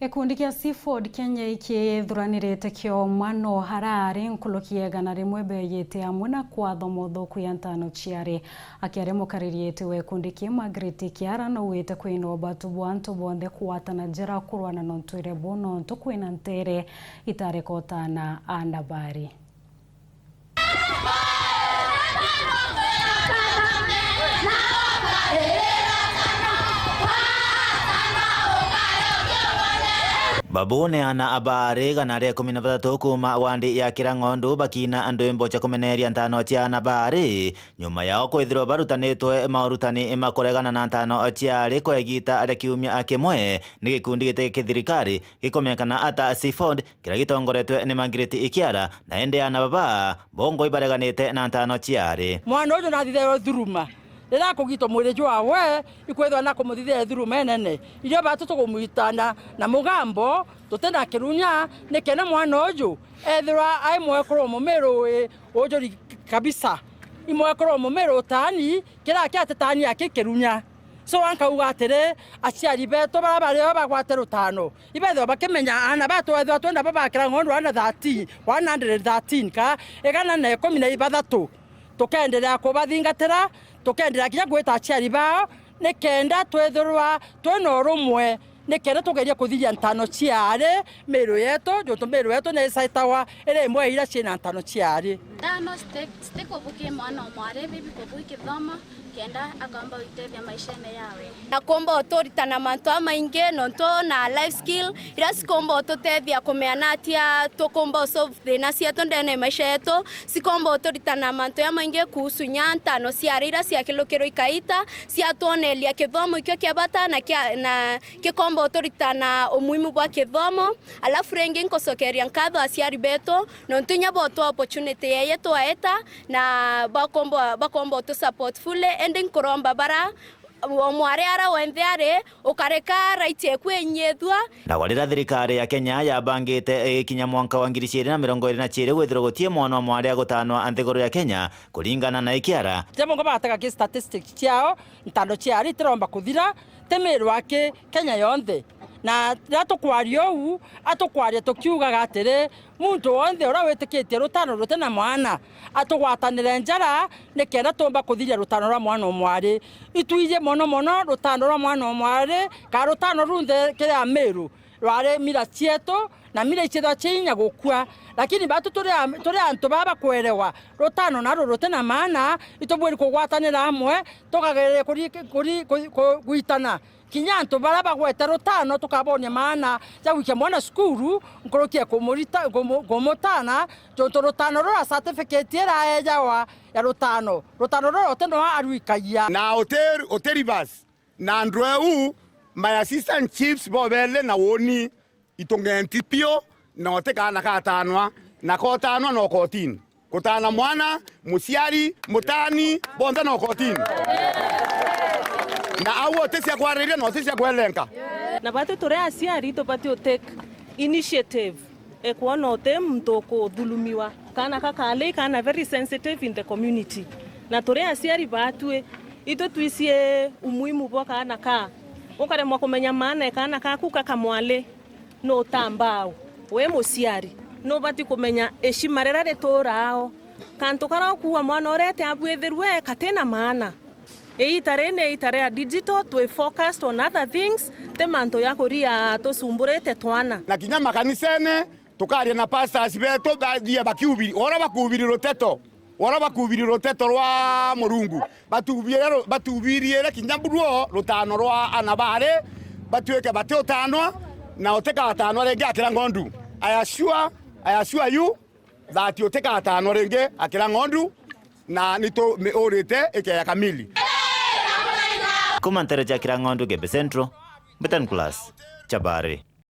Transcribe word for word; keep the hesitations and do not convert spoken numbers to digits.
Gikundi kia Seafood Kenya ikithuranirite kio mwana o haraari nkuruki ya igana rimwe beeyite amwe na kwathoma uthuku ya ntano ciari. Akiaria mukariri iti wa gikundi kii Margaret Kiara naugite kwina ubatu bwa antu bonthe kugwatana njara kurwana na untwire buu nontu kwina nteere itareka utaana a nabari. Babu ni ana a baari igana ria ikumi na bathatu kuuma wandi ya Kirang'ondu bakiina ndwimbo cia kumeneria ntano cia ana baari, nyuma yao kwithirwa barutanitwe maurutani ma kuregana na ntano ciari kwa igiita ria kiumia kimwe ni gikundi giti githirikari gikumenyekana ata Seafood, kiria gitongoretwe ni Margaret Ikiara, na indi ana baba bongo ibareganite na ntano ciari. Mwana uju nathithairwe thuruma. Riria akugitwa mwiri jwawe, ikwithwa na kumuthithia thuruma inene. Irio batu tukumwitana na mugambo, tutina kirunya, nikenda mwana uju ethirwa ai mwekuru mumiru wi ujuri kabisa. I mwekuru mumiru utaani, kiria kiatitaani aki kirunya. So, ankauga atiri, aciari betu baria bario bagwate rutano, ibethirwa bakimenya aana batu ethirwa twina babakira ng'ondu one thirteen, one hundred thirteen ka igana na ikumi na ibathatu. Tukenderea kubathingatira, tukenderea kinya gwita aciari bao, nikenda twithirwa twina urumwe, nikenda tugerie kuthiria ntano ciari miru yetu, juntu miru yetu ni isaitawa iri imwe ya iria ciina ntano ciari. Ntano citi-, citikubuki mwana o mwari, bibi kubuki kithomo, kenda akomba gwitethia maishene yawe. Na komba uturitana mantu amaingi, nontu na life skill, iria cikomba ututethia kumenya natia tukomba usolve thina cietu ndene ya maisha yetu, cikomba uturitana mantu jamaingi kuhusu nya ntano ciari iria ciakilukirwe ikaita, ciatwoneria kithomo ikio kia bata na kia, na gikomba uturitana umuhimu bwa kithomo. Alafu ringi nkucokeria nkatho aciari betu, nontu inya bo twa opportunity yeye twaeta, na bakomba, bakomba utu support fully, indi nkuromba bara o mwari ara wenthe ari, ukareka right eku inyithua. Na riria thirikari ya Kenya yabangite igikinya mwanka wa ngiri ciiri na mirongo iiri na ciiri gwithirwa gutii mwana o mwari agutanwa nthiguru ya Kenya, kuringana na Ikiara. Ti bongo bagatega ki statistics ciao, ntano ciari itiromba kuthira, ti miru aki Kenya yonthe. Na riria tukwaria uu, atukwaria tukiugaga atiri, muntu wonthe uria witikitie rutano ruti na mwana, atugwatanire njara, nikenda tumba kuthiria rutano rwa mwana o mwari. Itwiji mono mono rutano rwa mwana o mwari, ka rutano runthe kiri Amiru, rwari mila cietu, na mila iciethirwa cia inya gukua. Lakini batu turi a-, turi antu baba bakwerewa, rutano naru ruti na maana, itubwiri kugwatanira amwe, tukagereria kuri-, kuri-, ku-, ku-, gwitana. Kinya antu baria bagwete rutano tukabonia maana ja gwikia mwana cukuru, nkuruki ya kumurita-, kumu-, kumutana, juntu rutano rura certificate iraejawa ya rutano. Rutano rura uti no arwikagia. Na uti, uti reverse. Na andu eu, my assistant chiefs bobele na woni, itung'enti piu, na uti kaana katanwa, na kotanwa no kotini. Kutana mwana, muciari, mutani, bonthe no kotini. Na au uti cia kwariria na uti cia kwelenga. Na batu turi aciari tubati u take initiative e kwona uti muntu ukuthulumiwa. Kaana ka kali, kaana very sensitive in the community. Na turi aciari batwi, itwi twicie umuhimu bwa kaana ka. Ukaremwa kumenya maana e kaana kaku ka kamwali. Nutambaa u? Wi muciari, nubati kumenya eshima riria rituraa o. Kantu karia ukuua mwana uria eti abwithirwe katina maana. Iita riri ni iita ria digital, twi focused on other things, ti mantu ya kuria tusumburite twana. Na kinya makanisene, tukaria na pastors betu, bathie bakiubiri, ora bakubiri ruteto. Ora bakubiri ruteto rwa Murungu, batubire ru-, batubiriire kinya buruo rutano rwa ana baari, batuike batiutanwa, na utikatanwa ringi akira ng'ondu. I assure, I assure you that utikatanwa ringi akira ng'ondu, na nitumiurite ikeya kamili. Kuma ntere cia Kirang'ondu, Gembe Central, Mbitan Class, Chabari.